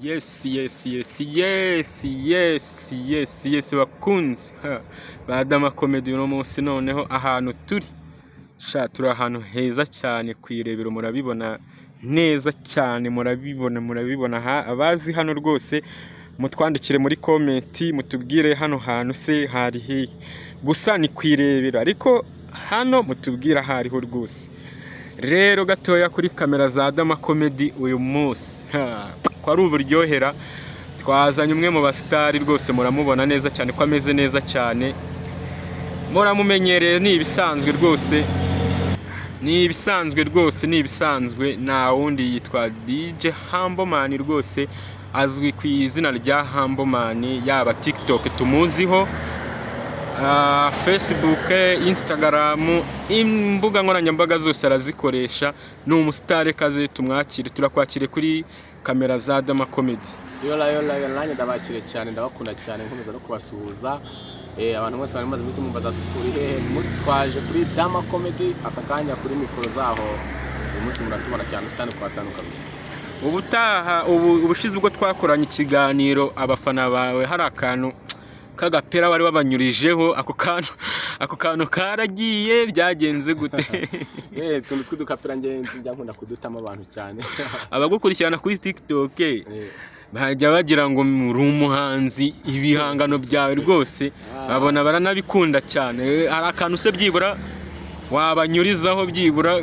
Yes, bakunzi ba Dama Comedy, uno munsi noneho ahantu turi, sha, turi ahantu heza cyane ku Irebero. Murabibona neza cyane, murabibona. Ha, abazi hano rwose mutwandikire muri comment, mutubwire hano hantu se hari hehe. Gusa ni ku Irebero, ariko hano mutubwire aho ariho rwose. Rero gatoya kuri kamera za Dama Comedy uyu munsi, ko ari uburyohera, twazanye umwe mu basitari rwose. Muramubona neza cyane ko ameze neza cyane, muramumenyereye, ni ibisanzwe rwose, ni ibisanzwe rwose, ni ibisanzwe. Nta wundi, yitwa DJ Humble Man rwose, azwi ku izina rya Humble Man, yaba TikTok tumuziho, Facebook, Instagram, imbuga nkoranyambaga zose arazikoresha. Ni umusitari kazi, tumwakire. Turakwakire kuri kamera za Dama Comedy. Yola yola yola, nanjye ndabakire cyane, ndabakunda cyane, nkomeza no kubasuhuza. Abantu bose bari bamaze iminsi mumbaza turi hehe. Uyu munsi twaje kuri Dama Comedy, aka kanya kuri mikoro zaho. Uyu munsi muratubona cyane tanu kwa tanu kabisa. Ubutaha, ubu ubushize ubwo twakoranye ikiganiro, abafana bawe hari akantu k'agapera wari wabanyurijeho. Ako kantu karagiye, byagenze gute? Utuntu tw'udukapera ngenzi njya nkunda kudutamo abantu cyane. Abagukurikirana kuri TikTok bajya bagira ngo uri umuhanzi, ibihangano byawe rwose babona baranabikunda cyane. Hari akantu se byibura wabanyurizaho, byibura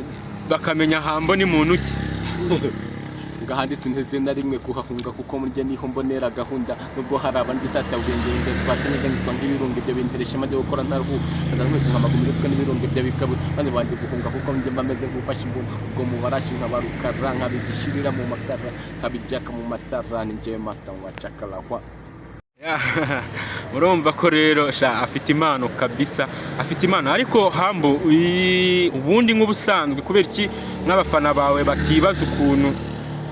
bakamenya Humble ni muntu ki? Ngahandi sinteze na rimwe kuhahunga, kuko murya niho mbonera gahunda, nubwo hari abandi satabwenge twatanyeganyizwa nk'ibirunga. Ibyo bintera ishema ryo gukora ntaruhuka, nkaza nkamaga imitwe n'ibirunga ibyo bikabura maze banjye guhunga, kuko njye mba meze nk'ufashe imbunda. Ubwo mu barashi nkabarukara, nkabigishirira mu makara, nkabiryaka mu matara, ni njyewe master mu bacakara. Urumva ko rero, sha, afite impano kabisa, afite impano. Ariko Humble, ubundi nk'ubusanzwe, kubera iki nk'abafana bawe batibaza ukuntu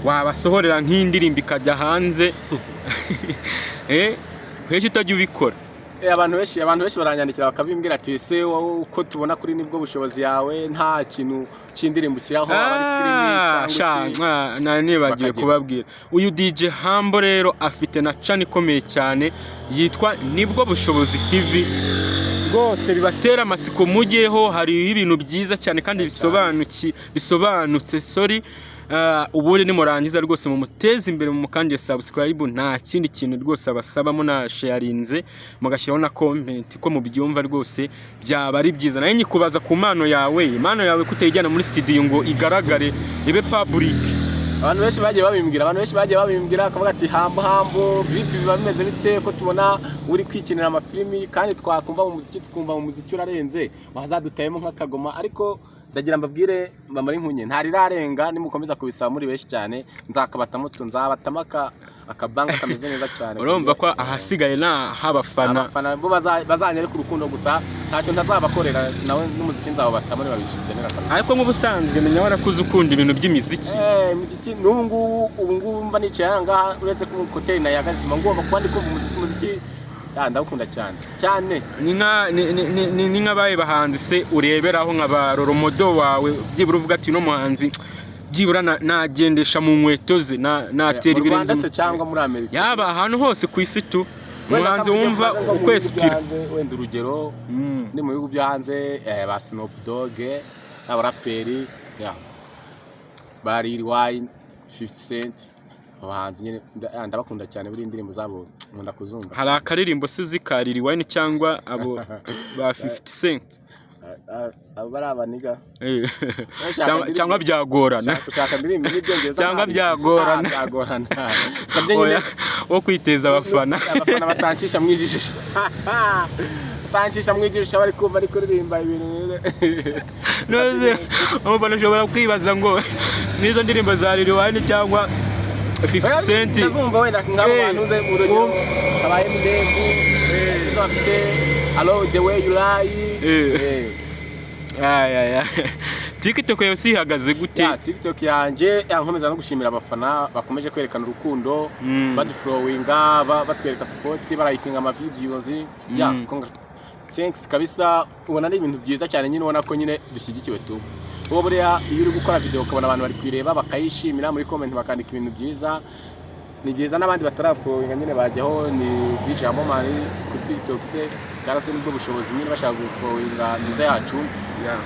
wabasohorera nk'indirimbo ikajya hanze, kenshi utajya ubikora? Abantu benshi baranyandikira bakabimbwira ati: "Ese wowe uko tubona kuri Nibwo Bushobozi yawe, nta kintu cy'indirimbo ushyiraho, aba ari filimi Ah, cyangwa sha, iki?" Nari nibagiwe Bakagira. kubabwira, uyu DJ Humble rero afite na channel ikomeye cyane yitwa Nibwo Bushobozi TV. Rwose bibatera amatsiko, mujyeho, hariho ibintu byiza cyane kandi bisobanutse, sorry. Ubundi nimurangiza rwose mumuteze imbere, mumukandire subscribe. Nta kindi kintu rwose abasaba, munasharinze, mugashyiraho na comment ko mubyumva, rwose byaba ari byiza. Nayo nyikubaza ku mpano yawe, impano yawe kutayijyana muri studio ngo igaragare, ibe public? Abantu benshi bagiye babimbwira, bakavuga ati: "Humble, Humble, vipi, biba bimeze bite ko tubona uri kwikinira amafilimi, kandi twakumva mu muziki, tukumva mu muziki urarenze, wazadutayemo nk'akagoma?" Ariko ndagira mbabwire mbamare inkunye, ntarirarenga. Nimukomeza kubisaba muri benshi cyane, nzakabatamo, nzabatamo akabanga kameze neza cyane. Urumva ko ahasigaye ni ah'abafana. Abafana bo bazanyereka urukundo gusa, ntacyo ntazabakorera, nawe n'umuziki nzawubatamo nibabikenera kabisa. Ariko nk'ubusanzwe menya warakuze ukunda ibintu by'imiziki. Imiziki n'ubu ngubu, ubu ngubu mba nicaye aha ngaha, uretse ko hoteli nayahagaritse, mba ngomba kuba ndi kumva umuziki. Umuziki ya, ndawukunda cyane cyane. Ni nka ni nk'abaye bahanzi se ureberaho, nka ba role model wawe, byibura uvuga ati: "Uno muhanzi byibura nagendesha mu nkweto ze, natera Mu Rwanda ibirenge"? se cyangwa muri Amerika? Yaba ahantu hose ku isi tu, Wenda umuhanzi nka mu wumva gihugu, nko mu bihugu ukwesipira. byo hanze, wenda urugero ni mu bihugu byo hanze, ba Snoop Dogg, n'abaraperi ya ba Lil Wayne, 50 Cent, abahanzi nyine ndabakunda cyane. Buriya indirimbo zabo nkunda kuzumva. Hari akaririmbo se uzi ka Lil Wayne cyangwa abo ba 50 Cent? Abo bari abaniga. Cyangwa byagorana. Ushaka indirimbo z'ibyongereza? Cyangwa byagorana. Ah, byagorana. Sabye nyine Oya, wo kwiteza abafana. Abafana batancisha mu ijisho bari kumva ari kuririmba ibintu. None umufana ushobora kwibaza ngo n'izo ndirimbo za Lil Wayne cyangwa 50 Cent. Ndazumva wenda nk'abo bantu uze, urugero aba Eminem, izo bafite I Love the Way You Lie. Ay, ay, ay. TikTok yawe si ihagaze gute? Ya, TikTok yanjye ya, nkomeza no gushimira abafana bakomeje kwerekana urukundo, badufollowinga, batwereka support, barayikinga ama videos ya. Thanks kabisa, ubona ari ibintu byiza cyane nyine, ubona ko nyine dushyigikiwe tu. Wowe buriya iyo uri gukora video ukabona abantu bari kuyireba, bakayishimira, muri comment bakandika ibintu byiza. Ni byiza, n'abandi batarafollowinga nyine bajyaho, ni DJ Amomari kuri TikTok se, cyangwa se nibwo bushobozi nyine bashaka gufollowinga myiza yacu,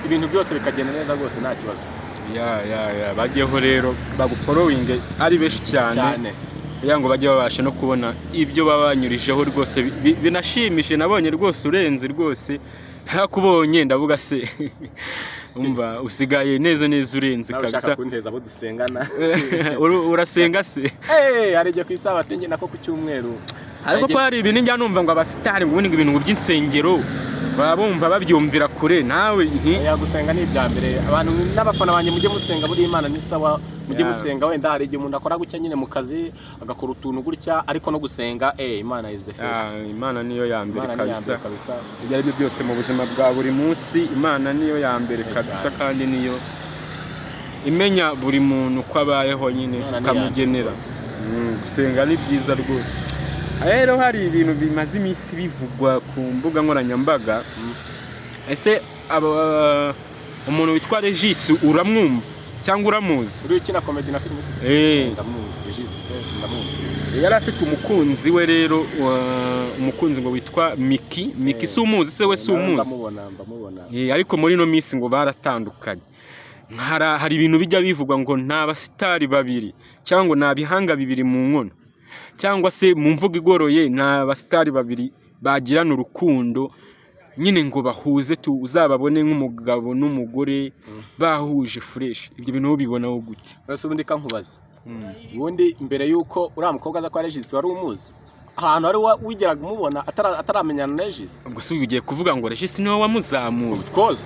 ibintu byose bikagenda neza rwose, nta kibazo. Ya, bajyeho rero bagufollowinge ari benshi cyane, Cyane. kugira ngo bajye babasha no kubona ibyo baba banyurijeho rwose. Binashimishije, nabonye rwose urenze rwose, ntakubonye ndavuga se, umva usigaye neza neza urenze. Nawe ushaka Kabisa. kunteza abo dusengana. Urasenga se? Eh, hari igihe ku isabato njye nako ku cyumweru. Ariko ko hari ibintu njya numva ngo abasitari ngo ubundi ngo ibintu by'insengero baba bumva babyumvira kure, nawe nti Oya, gusenga ni ibya mbere. Abantu n'abafana banjye, mujye musenga, buriya Imana ni sawa, mujye musenga. Wenda hari igihe umuntu akora gutya nyine mu kazi, agakora utuntu gutya, ariko no gusenga, Imana is the first. Ah, Imana niyo ya mbere. Imana ni iya Kabisa. mbere kabisa. Ibyo ari byo byose mu buzima bwa buri munsi, Imana niyo ya mbere. Kabisa. Cyane. Kandi niyo imenya buri muntu uko abayeho nyine, Imana ni iya mbere ikamugenera. rwose. Gusenga ni byiza rwose. Rero hari ibintu bimaze iminsi bivugwa ku mbuga nkoranyambaga. Ese aba umuntu witwa Regis uramwumva cyangwa uramuzi? Uri ukina comedy na filime? Eh. Ndamuzi, Regis se ndamuzi. Yari afite umukunzi we rero, umukunzi ngo witwa Miki. Miki si umuzi se? We si Nawe umuzi? Ndamubona, ndamubona. Ariko muri ino minsi ngo baratandukanye. Hari ibintu bijya bivugwa ngo nta basitari babiri, cyangwa ngo nta bihanga bibiri mu nkono, cyangwa se mu mvugo igoroye nta basitari babiri bagirana urukundo nyine ngo bahuze tu, uzababone nk'umugabo n'umugore bahuje fresh. Ibyo bintu ubibonaho gute? Ese ubundi kankubaza, ubundi mbere y'uko uriya mukobwa aza kwa Regis wari umuzi? Ahantu wari wigeraga umubona ataramenyana na Regis? Ubwo se ugiye kuvuga ngo Regis niwe wamuzamuye? Of course.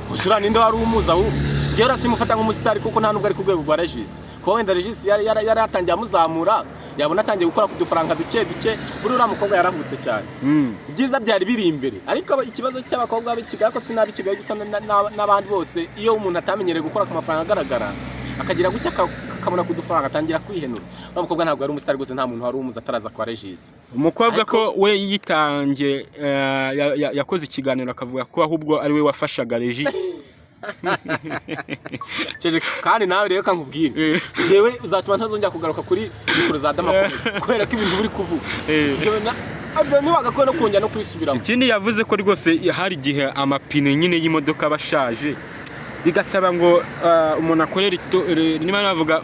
Gusa uriya ninde wari umuzi? Ahubwo njyewe urasimufata nk'umusitari, kuko nta nubwo ari ku rwego rwa Regis. Kuba wenda Regis yari yatangiye amuzamura, yabona atangiye gukora ku dufaranga duke duke. Buriya uriya mukobwa yarahubutse cyane. Ibyiza byari biri imbere, ariko ikibazo cy'abakobwa b'i Kigali, ko sinabi Kigali gusa, n'abandi bose, iyo umuntu atamenyereye gukora ku mafaranga agaragara, akagira gutya akabona ku dufaranga, atangira kwihenura. Uriya mukobwa ntabwo yari umusitari rwose, nta muntu wari umuzi ataraza kwa Regis. Umukobwa Ariko- ko we yitangiye, yakoze ikiganiro akavuga ko ahubwo ari we wafashaga Regis. Cece, kandi nawe rero kankubwire, njyewe uzatuma ntazongera kugaruka kuri mikoro za Damakuru kubera ko ibintu uri kuvuga, Njyewe ntiwagakwiye no kongera no kubisubiramo. Ikindi yavuze ko rwose hari igihe amapine nyine y'imodoka aba ashaje, bigasaba ngo umuntu akorere niba navuga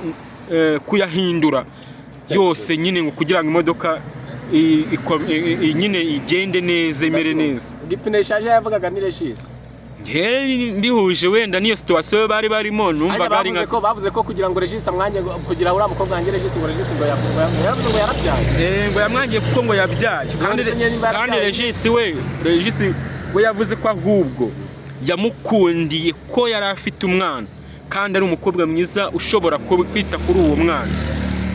kuyahindura yose nyine, ngo kugira ngo imodoka nyine igende neza, imere neza. Ipine rishaje yavugaga ni Regis. Njye mbihuje wenda n'iyo situation bari barimo, numvaga ari bavuze nka ko bavuze ko kugira ngo Regis amwange, kugira uriya mukobwa wange Regis, ngo Regis ngo yaravuze ngo yarabyaye. Ngo yamwangiye kuko ngo yabyaye, kandi None se nyine nimba kandi yarabyaye? Regis we yavuze ko ahubwo yamukundiye ko yari afite umwana, kandi ari umukobwa mwiza ushobora kwita kuri uwo mwana,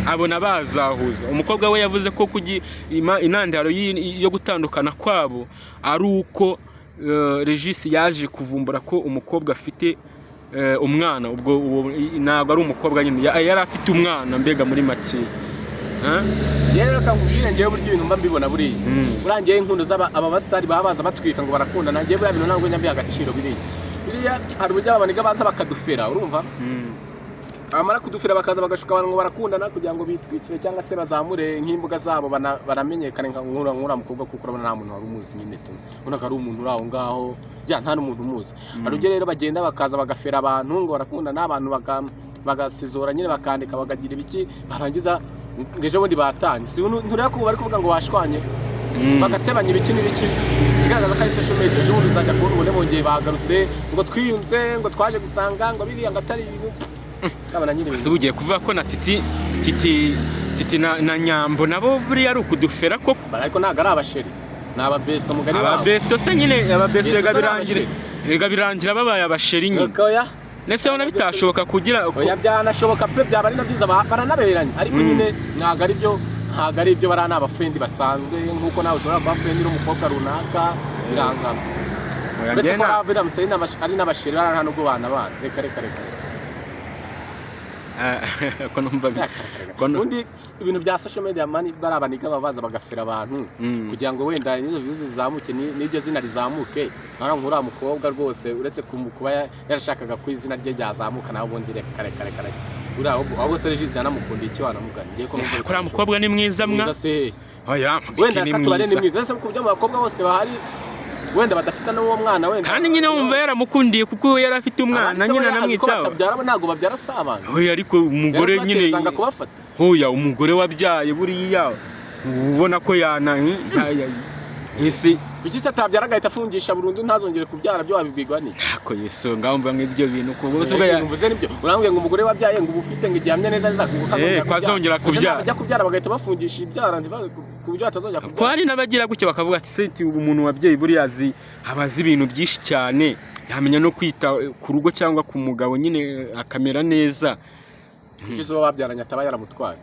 abona bazahuza. Umukobwa we yavuze ko intandaro yo gutandukana kwabo ari uko Regis yaje kuvumbura ko umukobwa afite umwana. Ubwo ntabwo ari umukobwa nyine, yari afite umwana, mbega muri make. Ha? Rero reka nkubwire, njyewe burya ibintu mba mbibona buriya, buriya njyewe inkundo z'aba aba basitari baba baza batwika ngo barakundana, njyewe buriya bintu ntabwo njya mbiha agaciro. Biriya hari uburyo aba baniga baza bakadufera, urumva? Bamara kudufera bakaza bagashuka abantu ngo barakundana, kugira ngo bitwikire cyangwa se bazamure nk'imbuga zabo, banamenyekane nka nk'uriya mukobwa, kuko urabona nta muntu wari umuzi nyine tu, ubona ko ari umuntu uri aho ngaho ya nta n'umuntu umuzi. Hari uburyo rero bagenda bakaza bagafera abantu ngo barakundana, abantu bagasizora nyine, bakandika, bakagira ibiki, barangiza ngo ejo bundi batanye. Si ntureba ko ubu bari kuvuga ngo bashwanye, bagasebanya ibiki n'ibiki, ikigaragaza ko ari social media. Ejo bundi uzajya kubona ubone bongeye bagarutse ngo twiyunze, ngo twaje gusanga ngo biriya ngo atari ibintu kabana nyine. Ese ugiye kuvuga ko na Titi na Nyambo nabo buriya ari ukudufera koko? Ariko ntabwo ari abasheri, ni ababesto mugani wabo. Ababesto se nyine, ababesto Besto rega se ni birangira, rega birangira babaye abasheri nyine. Oya. Nese ubona bitashoboka kugira Oya, byanashoboka pe, byaba ari na byiza, baranaberanye, ariko nyine ntabwo ari byo, ntabwo ari ibyo. Bariya ni abafriend basanzwe, nk'uko nawe ushobora kuba friend n'umukobwa runaka, birangana. Oya, Uretse njye ko biramutse ari n'abasheri, bariya nta nubwo banabana. Reka reka reka. Ko numva ko Ubundi ibintu bya social media man, bariya baniga baba baza bagafera abantu kugira ngo wenda n'izo views zizamuke, n'iryo zina rizamuke. Nkara nk'uriya mukobwa rwose, uretse kuba yarashakaga ko izina rye ryazamuka, nawe ubundi reka reka reka reka. Uriya ahubwo se Regis yanamukundiye iki wanamugana? Ngiye ko numva Kuriya mukobwa ni mwiza mwa. Mwiza se hehe? Oya, Wenda Miki ni katubare ni mwiza. mwiza ese ku buryo mu bakobwa bose bahari wenda badafite n'uwo mwana wenda. Kandi nyine wumva yaramukundiye kuko yari afite umwana Abandi se nyine we azi ko anamwitaho. batabyara, bo ntabwo babyara, si abantu. Oya, ariko umugore Rero nyine usanga kubafata. Hoya, umugore wabyaye buriya ubona ko yana ese. Kuki se atabyara agahita afungisha burundu ntazongere kubyara? Byo wabibwirwa n'iki? Ntako yesu, ngaho mva nk'ibyo bintu ku bose ubwo Ibintu mvuze nibyo urambwiye ngo umugore wabyaye ngo uba ufite ngo igihamya neza neza ngo Ko azongera kubyara. Bajya kubyara bagahita bafungisha ibyara ku buryo batazongera Ko kubyara. hari n'abagira gutyo bakavuga ati senti umuntu wabyeyi buriya azi, aba azi ibintu byinshi cyane, yamenya no kwita ku rugo cyangwa ku mugabo nyine akamera neza. Kuki se uwo babyaranye ataba yaramutwaye?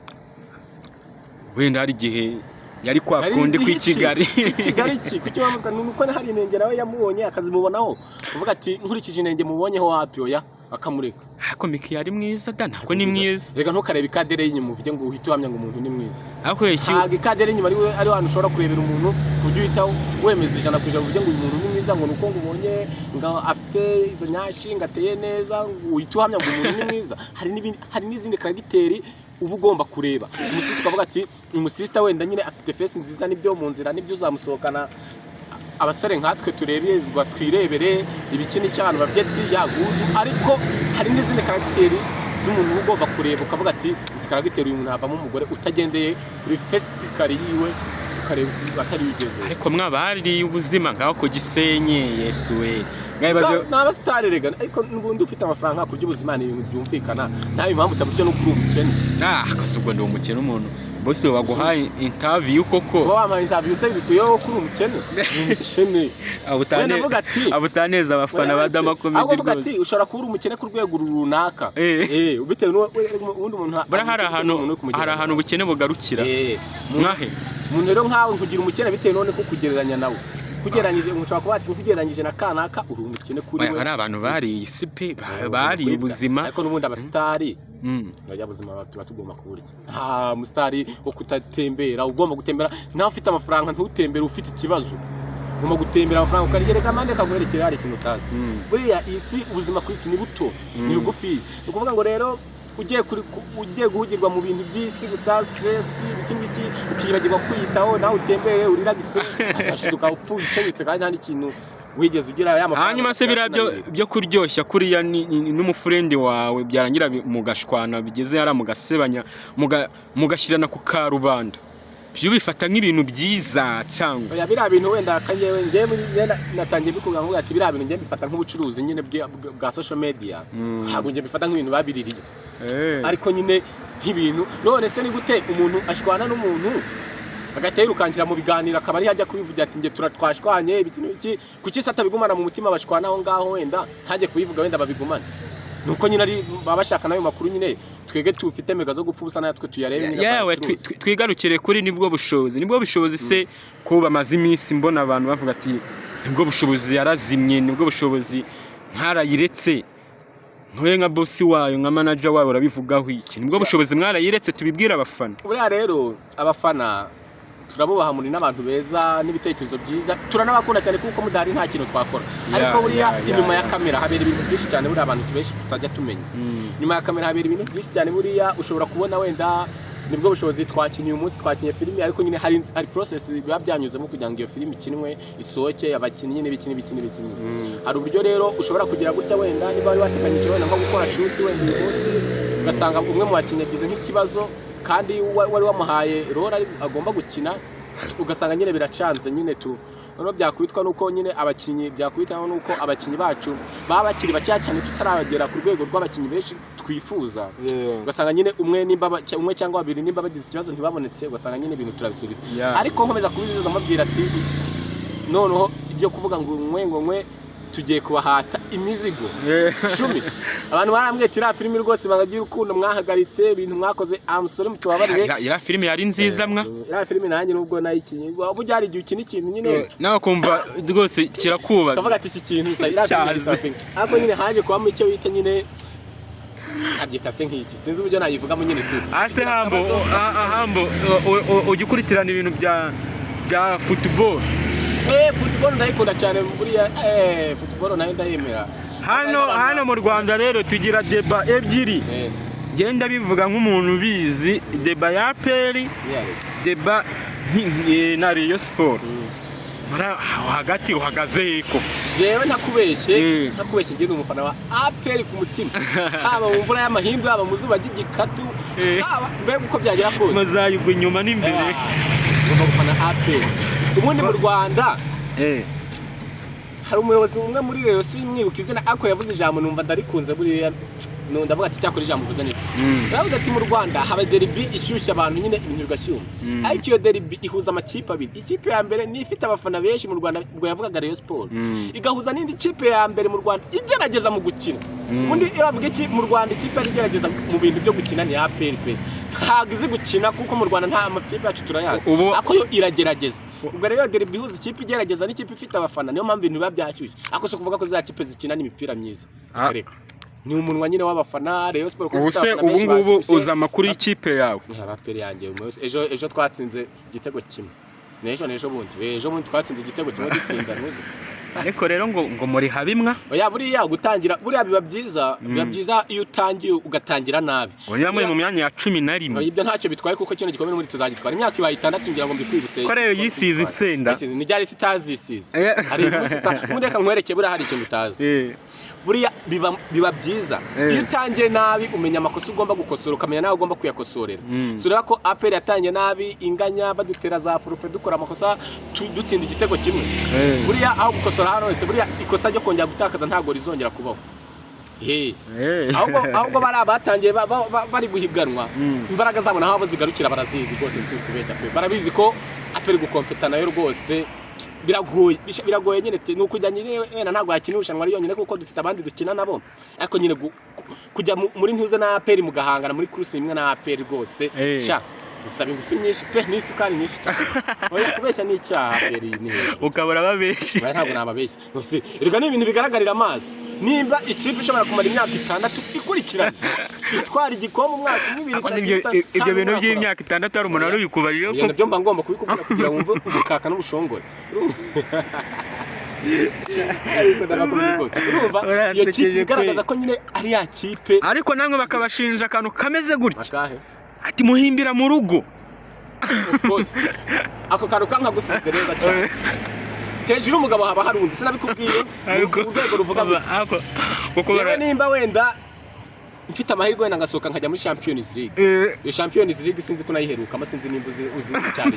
Wenda hari igihe yari kwa Hari kundi igihe kw'i Kigali. Iki? Kigali iki? Kuki wamutwaye? Ni uko hari inenge nawe yamubonye akazimubonaho, kuvuga ati nkurikije inenge mubonyeho wapi, oya, akamureka. Ariko Miki yari mwiza da, ntabwo ni mwiza. Reka, ntukarebe ikadere y'inyuma uvuge ngo uhite uhamya ngo umuntu ni mwiza. Ariko iki Ntabwo ikadere y'inyuma ari we ari ahantu ushobora kurebera umuntu ku buryo uhita wemeza 100% uvuge ngo uyu muntu ni mwiza, ngo ni uko ngo ubonye ngo afite izo nyashi, ngo ateye neza, ngo uhite uhamya ngo umuntu ni mwiza. Hari n'ibindi, hari n'izindi caractère uba ugomba kureba. Umusista ukavuga ati uyu musista wenda nyine afite face nziza, nibyo, mu nzira nibyo uzamusohokana, abasore nkatwe turebezwa twirebere ibiki n'icyo abantu babye ati yagudu, ariko hari n'izindi caractère z'umuntu uba ugomba kureba ukavuga ati izi caractère uyu muntu havamo umugore, utagendeye kuri physically yiwe, ukareba atari wigendeye. Ariko mwabariye ubuzima ngaho ku Gisenyi, Yesu we. Mwabibaze. Ni abasitari rega, ariko n'ubundi ufite amafaranga kurya ubuzima ni ibintu byumvikana, nta impamvu utaburyo no kuri umukene. Ah, kose ubwo ndi umukene, umuntu bose baguhaye interview koko. Kuba wampaye interview se bikwiyeho kuri umukene? Ni umukene. Wenda avuga ati Abutaneza abafana ba Dama ahubwo Comedy avuga ati rwose. Ushobora kuba uri umukene ku rwego runaka. Bitewe n'uwo ubundi umuntu Buriya hari ahantu umuntu uri kumugereranya. Hari ahantu ubukene bugarukira. Mwahe? Umuntu rero nkawe nkugira umukene bitewe none ko kugereranya nawe, kugereranyije umuntu ushobora kuba ati nkugereranyije na kanaka uri umukene kuri Oya, we. hari abantu bariye isi pe, bariye ubuzima. Ariko n'ubundi abasitari bajya buzima tuba tugomba kuburya. Nta musitari wo kutatembera, ugomba gutembera. Nawe ufite amafaranga ntutembere, ufite ikibazo. Ugomba gutembera, amafaranga ukaryereka amande akaguherekera. Hari ikintu utazi. Buriya iyi si, ubuzima ku isi ni buto, ni bugufi. Ni ukuvuga ngo rero ugiye guhugirwa mu bintu by'isi gusa, stress, ibiki ngiki, ukibagirwa kwiyitaho, nawe utembere uriragise, azashiduka upfuye ukenyutse kandi nta n'ikintu wigeze ugira ya mafaranga. Hanyuma se biriya byo kuryoshya kuriya n'umufriend wawe byarangira mugashwana, bigeze hariya mugasebanya, mugashyirana ku karubanda, byo bifata nk'ibintu byiza cyangwa? Oya, biriya bintu wenda kanyewe njyewe natangiye bikubwira ngo ati biriya bintu njyewe mbifata nk'ubucuruzi nyine bwa social media. Ntabwo njye mbifata nk'ibintu babiririye, ariko nyine nk'ibintu, none se ni gute umuntu ashwana n'umuntu agahita yirukankira mu biganiro, akaba ariho ajya kubivugira ati njye twashwanye ibiki n'ibiki? Kuki se atabigumana mu mutima, bashwana aho ngaho, wenda ntajye kubivuga, wenda babigumane? Nuko nyine ari baba bashaka n'ayo makuru nyine, twebwe tufite mega zo gupfa ubusa natwe tuyarebe nyine Yewe, twabicuruza. Twigarukire kuri nibwo bushobozi. Nibwo bushobozi se ko bamaze iminsi mbona abantu bavuga ati nibwo bushobozi yarazimye, nibwo bushobozi nkarayiretse? Ntuye nka boss wayo, nka manager wayo, urabivugaho iki? Nibwo bushobozi mwarayiretse? Tubibwire abafana. Buriya rero abafana turabubaha, muri n'abantu beza n'ibitekerezo byiza, turanabakunda cyane kuko mudahari nta kintu twakora. Ariko buriya inyuma ya kamera habera ibintu byinshi cyane, buriya abantu benshi tutajya tumenya. Nyuma ya kamera habera ibintu byinshi cyane. Buriya ushobora kubona wenda nibwo bushobozi twakinnye uyu munsi, twakinnye filimi, ariko nyine hari process biba byanyuzemo kugira ngo iyo filimi ikinwe, isohoke, abakinnyi n'ibiki n'ibiki n'ibiki. Hari uburyo rero ushobora kugira gutya, wenda niba wari wateganyije wenda nko gukora shoot wenda uyu munsi, ugasanga umwe mu bakinnyi yagize nk'ikibazo kandi wari wamuhaye role agomba gukina, ugasanga nyine biracanze nyine tu. Noneho byakubitwa nuko nyine abakinnyi, byakubitaho nuko abakinnyi bacu baba bakiri bakeya cyane, tutarabagera ku rwego rw'abakinnyi benshi twifuza, ugasanga nyine umwe nimba umwe cyangwa babiri nimba bagize ikibazo ntibabonetse, ugasanga nyine ibintu turabisubitse. Ariko nkomeza kubizeza, mbabwira ati noneho ibyo kuvuga ngo nkwe ngo nkwe, tugiye kubahata imizigo 10. Abantu barambwiye ati iriya filimi rwose ibanga ry'urukundo mwahagaritse, ibintu mwakoze, amusore mutubabarire. Iriya filime yari nziza mwa. Iriya filimi nanjye nubwo nayikinnye, burya hari igihe ukina ikintu nyine Nawe kumva rwose kirakubaza. Ukavuga ati iki kintu iriya filimi Cyaze. ni something. Ariko nyine haje kubamo icyo bita nyine, nkabyita se nk'iki, sinzi uburyo nayivugamo nyine tu. Ase Hambo, Hambo, ujya ukurikirana ibintu bya football? Football ndayikunda cyane buriya, football nayo ndayemera. Hano mu Rwanda rero tugira débat ebyiri. Ngenda bivuga nk'umuntu ubizi, débat ya APR, débat na Rayon Sport. Muri aho hagati uhagaze heko? Yewe, ntakubeshye, ntakubeshye, njye ni umufana wa APR ku mutima, haba mu mvura y'amahindu, haba mu zuba ry'igikatu, haba mbega uko byagera kose. Muzayigwa inyuma n'imbere. Ngomba gufana APR. Ubundi mu Rwanda hari umuyobozi umwe muri Rayon, simwibuka izina, ariko yavuze ijambo numva ndarikunze. Buriya ndavuga ati cyakora ijambo uvuze nibyo. Yaravuze ati mu Rwanda haba derby ishyushya abantu nyine, ibintu bigashyuha, ariko iyo derby ihuza amakipe abiri. Ikipe ya mbere ni ifite abafana benshi mu Rwanda, ubwo yavugaga Rayon Sport, igahuza n'indi kipe ya mbere mu Rwanda igerageza mu gukina. Ubundi iyo bavuga iki mu Rwanda, ikipe yari igerageza mu bintu byo gukina ni APR pe. Ntabwo izi gukina, kuko mu Rwanda nta amakipe yacu turayazi, ariko yo iragerageza. Ubwo rero iyo derby ihuza ikipe igerageza n'ikipe ifite abafana, niyo mpamvu ibintu biba byashyushye. Ariko si ukuvuga ko ziriya kipe zikina n'imipira myiza. Reka, ni umunwa nyine w'abafana. Rayon Sport kuko Ubu ifite se abafana ubu benshi ngubu bashyushye. uzi amakuru y'ikipe yawe? APR yanjye ejo twatsinze igitego kimwe, n'ejo n'ejo bundi, ejo bundi twatsinze igitego kimwe, dutsinda ntuzi. Ariko rero ngo muri habimwa. Oya, buriya gutangira buriya biba byiza, biba byiza iyo utangiye ugatangira nabi. Ngo niba muri mu myanya ya 11. Oya, ibyo ntacyo bitwaye kuko kino gikombe muri tuzagitwara. Imyaka ibaye 6, ngira ngo mbikwibutse. Ko rero yisize itsinda. Yisize, ni ryari sitazisize? Hari umunsi ubundi reka nkwereke, buriya hari ikintu utazi. Buriya biba byiza iyo utangiye nabi, umenya amakosa ugomba gukosora, ukamenya nawe ugomba kuyakosorera. Si ureba ko APR yatangiye nabi, inganya, badutera za forfait, dukora amakosa, dutsinda igitego kimwe. Buriya aho gukosora haroretse, buriya ikosa ryo kongera gutakaza ntabwo rizongera kubaho. He. Ahubwo bari abatangiye bari guhiganwa, imbaraga zabo naho abo zigarukira barazizi rwose, si ukubeshya pe. Barabizi ko APR gukompeta nayo rwose biragoye, biragoye nyine. Ni ukujya nyine, wenda ntabwo yakina irushanwa ari yonyine kuko dufite abandi dukina nabo, ariko nyine kujya muri ntuze na APR, mugahangana muri course imwe na APR rwose, sha bisaba ingufu nyinshi pe, n'isukari nyinshi cyane. Oya, kubeshya ni icyaha, APR ni hejuru. Ukabura babenshi. Oya, ntabwo nababeshya. Nose erega ni ibintu bigaragarira amaso, nimba ikipe ishobora kumara imyaka 6 ikurikirana itwara igikombe, umwaka umwe, ibiri, Ariko itatu, ibyo itanu bintu umwaka. by'imyaka 6 hari umuntu wari ubikubarije Oya, ko nabyo mba ngomba kubikubwira kugira ngo wumve ubukaka n'ubushongore. Ariko ndabakomeye rwose, urumva iyo Uransekeje kipe igaragaza kwe. ko nyine ari ya kipe. Ariko namwe bakabashinja akantu kameze gutya. Akahe? Ati muhimbira mu rugo. Of course, ako kantu kankagusubize neza cyane. Hejuru y'umugabo haba hari undi, sinabikubwiye? Ariko Urwego ruvuga gutya. Ariko kuko Yewe, nimba wenda mfite amahirwe, wenda ngasohoka nkajya muri Champions League, iyo Champions League sinzi ko nayiherukamo, sinzi nimba uzi cyane,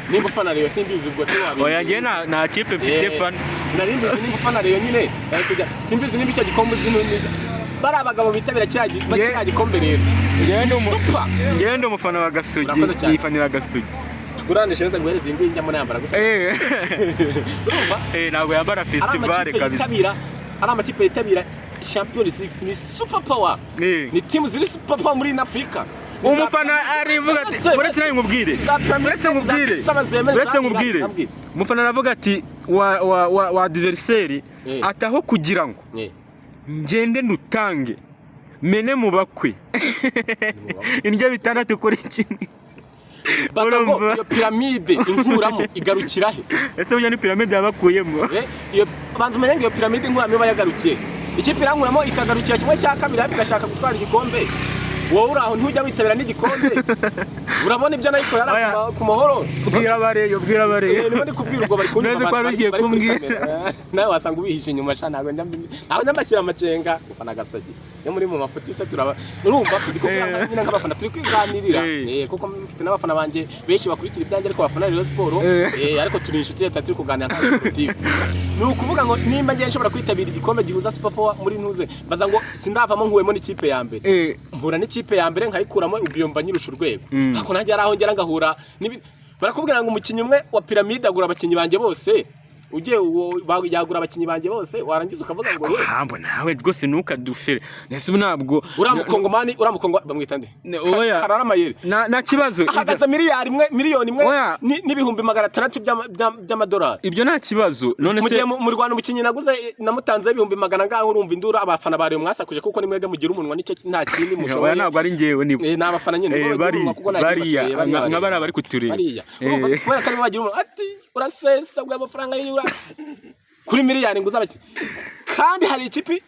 nimba ufana Rayon simbizi, ubwo sinwabizi. Oya, njye nta kipe mfite fana. Sinari mbizi nimba ufana Rayon nyine, bari kujya, simbizi nimba icyo gikombe uzi bari abagabo bitabira kiriya gikombe rero. Super. Njyewe ndi umufana wa Gasogi. Urakoze cyane. Nifanira Gasogi. Tuguranishe wese nguhereze iyi ngiyi, njyamo nayambara gutya. Urumva? Ntabwo yambara Ari festival amakipe kabisa. yitabira, ari amakipe yitabira Champions League ni super power. Ni timu ziri super power muri Afurika. Umufana arivuga ati uretse nawe nkubwire, uretse nkubwire, uretse nkubwire, umufana aravuga ati wa adversaire ataho kugira ngo ngende ndutange mene mu bakwe indyo 6 kuri kimwe. Baza ngo Urumva? iyo piramide inkuramo igarukira he? Ese burya ni piramide yabakuyemo? Iyo banza umenye ngo iyo piramide inkuramo iba yagarukiye, ikipe irankuramo ikagarukira 1/2 hafi, igashaka gutwara igikombe. Wowe uri aho ntujya witabira n'igikombe, urabona ibyo nayikorera Oya. ku mahoro. Bwira abareyo, bwira abareyo. Niba ndi kubwira ubwo bari kunyumva. Neza ko wari bari ugiye bari kuri kumbwira. kamera. Nawe wasanga ubihishe inyuma sha, ntabwo njya mbashyira amakenga. Ufana Gasogi iyo muri mu mafuti se turaba, urumva ndi kubwira nyine nk'abafana turi kwiganirira. Kuko mfite n'abafana banjye benshi bakurikira ibyanjye, ariko bafana Rayon Sport. Ariko turi inshuti, leta turi kuganira nka sportif. Ni ukuvuga ngo nimba ngiye nshobora kwitabira igikombe gihuza super power muri ntuze, mbaza ngo sindavamo nkuwemo n'ikipe ya mbere, mpura n'ikipe ya mbere nkayikuramo, ubwo iyo mba nyirusha urwego. Ariko nanjye hari aho ngera ngahura barakubwira ngo umukinnyi umwe wa piramide agura abakinnyi banjye bose, ugiye yagura abakinnyi banjye bose, warangiza ukavuga ngo ye Hambo nawe rwose ntukadufere, nese ubu ntabwo uriya mukongomani, uriya mukongo bamwita nde? Oya. Karara Mayeri. Nta kibazo. Ahagaze 1 miliyari, 1 miliyoni Oya. n'600,000 by'amadolari. Ibyo nta kibazo, none Mu se gihe mu Rwanda umukinnyi naguze namutanzeho 100,000 ngaho, urumva induru abafana ba Rayon mwasakuje, kuko ni mwebwe mugira umunwa, nicyo nta kindi Oya, mushoboye. ntabwo ari njyewe, nibo. Ni abafana nyine, nibo bagira umunwa kuko nta kindi bariya bashoboye, bariya nka bareba. bariya bari kutureba. Bariya. Urumva, kubera ko aribo bagira umunwa, ati urasesa ubwo amafaranga yiwe kuri miliyari ngo uzabaki. Kandi hari ikipe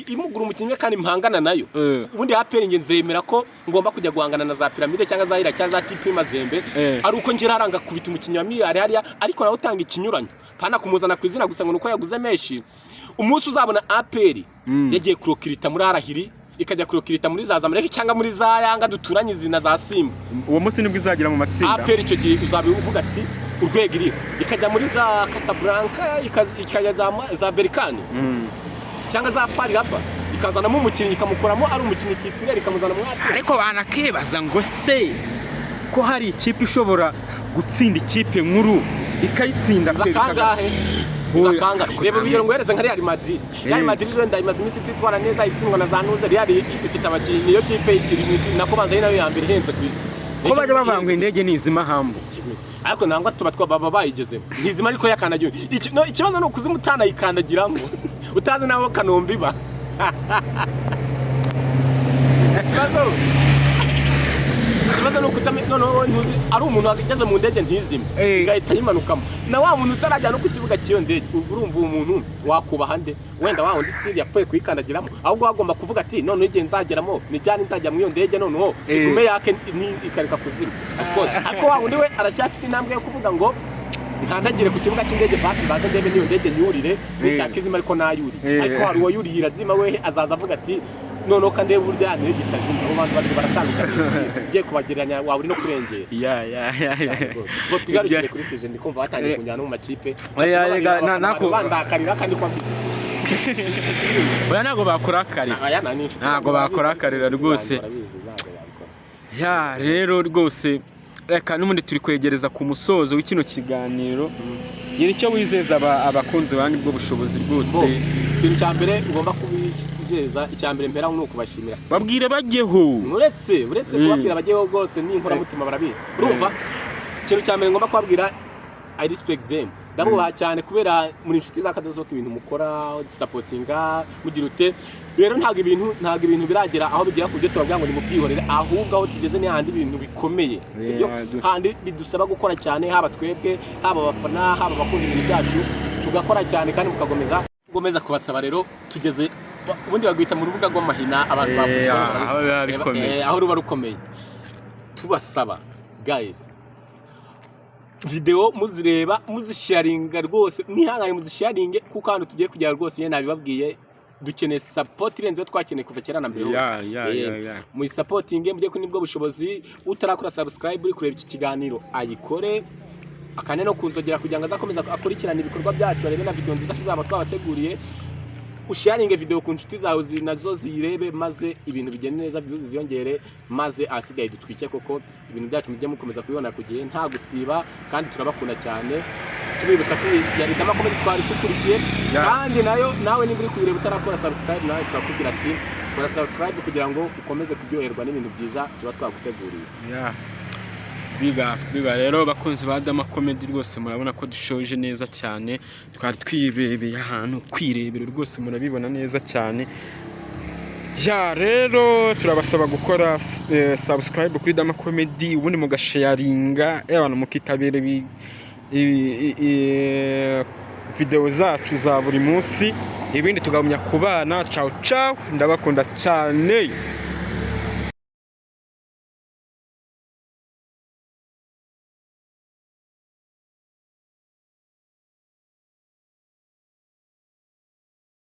imugura umukinnyi umwe kandi mpangana nayo. Ubundi APR nge nzemera ko ngomba kujya guhangana na za Pyramide cyangwa za Hira cyangwa za TP Mazembe ari uko ngira aranga kubita umukinnyi wa miliyari hariya, ariko nawe utanga ikinyuranyo, pana kumuzana ku izina gusa ngo nuko yaguze menshi. Umunsi uzabona APR yagiye kurokirita muri Al Ahly, ikajya kurokirita muri za Zamalek cyangwa muri za Yanga duturanye izi na za Simba, Uwo munsi nibwo izagera mu matsinda. APR icyo gihe uzaba uvuga ati urwego iriho, ikajya muri za Casablanca, ikajya za Berkane cyangwa za FAR Rabat, ikazanamo umukinnyi, ikamukuramo ari umukinnyi titulaire, ikamuzana muri APR. Ariko banakibaza ngo se ko hari ikipe ishobora gutsinda ikipe nkuru ikayitsinda pe? Bakangahe? Oya. Bakangahe? Reba urugero nguhereze nka Real Madrid. Real Madrid wenda imaze iminsi ititwara neza, itsindwa na za Nuze. Real ifite abakinnyi, niyo kipe nako banza ari nayo ya mbere ihenze ku isi. Ko bajya bavuga ngo indege nizima hambo? Ariko nangwa tuba baba bayigezemo ntizima, ariko yakandagiwe. No, ikibazo ni ukuzima utanayikandagiramo, utazi naho Kanombe iba. Ikibazo ni ukutamenya. Noneho ntuzi ari umuntu wageze mu ndege ntizime, igahita yimanukamo, na wa muntu utarajya no ku kibuga cy'iyo ndege. Ubwo urumva uwo muntu wakubaha nde? Wenda wa wundi still yapfuye kuyikandagiramo. Ahubwo wagomba kuvuga ati noneho igihe nzageramo nijyane, nzajya muri iyo ndege, noneho igume yake ikareka kuzima. Of course, ariko wa wundi we aracyafite intambwe yo kuvuga ngo nkandagire ku kibuga cy'indege, basi baze ndebe n'iyo ndege nyurire, nishaka izima, ariko nayuriye. Ariko hari uwayuriye irazima, wehe azaza avuga ati noneho kandi burya ya ndege itazima. Abo bantu babiri baratandukanye still. Ugiye kubagereranya waba uri no kurengera. Ya. Ngo twigarukire kuri sujet, ndi kumva batangiye kunjyana no mu makipe. Oya, rega, Bandakarira kandi ko mbizi. Oya, ntabwo bakurakarira. Aya ni inshuti Ntabwo zanjye, barabizi, bakurakarira inshuti rwose. zanjye barabizi, ntabwo babikora. Ya, rero rwose reka n'ubundi turi kwegereza ku musozo w'kino kiganiro. Gira icyo wizeza abakunzi ba Nibwo Bushobozi rwose. Bo, ikintu cya mbere ugomba kubizeza, icya mbere mpera ni ukubashimira. Babwire bajyeho. Uretse kubabwira bajyeho rwose, ni inkoramutima barabizi. Urumva, ikintu cya mbere ngomba kubabwira, I respect them, ndabubaha cyane kubera muri inshuti za kadozoka. Ibintu mukora supportinga mugira ute, rero ntabwo ibintu biragera aho bigera ku byo tubabwira ngo nimubyihorere. Ahubwo aho tugeze ni handi ibintu bikomeye, sibyo? Yeah, Handi bidusaba gukora cyane, haba twebwe, haba abafana, haba abakunda ibintu byacu, tugakora cyane kandi mukakomeza gomeza kubasaba. Rero tugeze ubundi bagwita mu rubuga rw'amahina abantu bavuga barabizi. Aho biba bikomeye. Aho ruba rukomeye, tubasaba guys, video muzireba, muzisharinga rwose, mwihangane muzisharinge, kuko hano tugiye kugera rwose nyine nabibabwiye, dukeneye support irenze iyo twakeneye kuva kera na mbere hose. Muyisapotinge, mujye kuri Nibwo Bushobozi. Utarakora subscribe uri kureba iki kiganiro ayikore, akane no kunzogera kugira ngo azakomeze akurikirane ibikorwa byacu, arebe na video nziza tuzaba twabateguriye. Usharinge video ku nshuti zawe nazo ziyirebe, maze ibintu bigende neza, views ziyongere, maze ahasigaye dutwike koko. Ibintu byacu mujye mukomeza kubibona ku gihe nta gusiba, kandi turabakunda cyane. Tubibutsa ko yari Dama Comedy twari dukurikiye. Kandi nayo nawe niba uri kubireba utarakora subscribe, nawe turakubwira ati kora subscribe kugira ngo ukomeze kuryoherwa n'ibintu byiza tuba twaguteguriye. Yeah. Biga biga rero, bakunzi ba Dama Comedy, rwose murabona ko dushoje neza cyane. Twari twirebeye ahantu kwirebera rwose, murabibona neza cyane. Ya, rero turabasaba gukora subscribe kuri Dama Comedy, ubundi mugasharinga abantu, mukitabira video zacu za buri munsi, ibindi tugabanya kubana. Ciao ciao, ndabakunda cyane.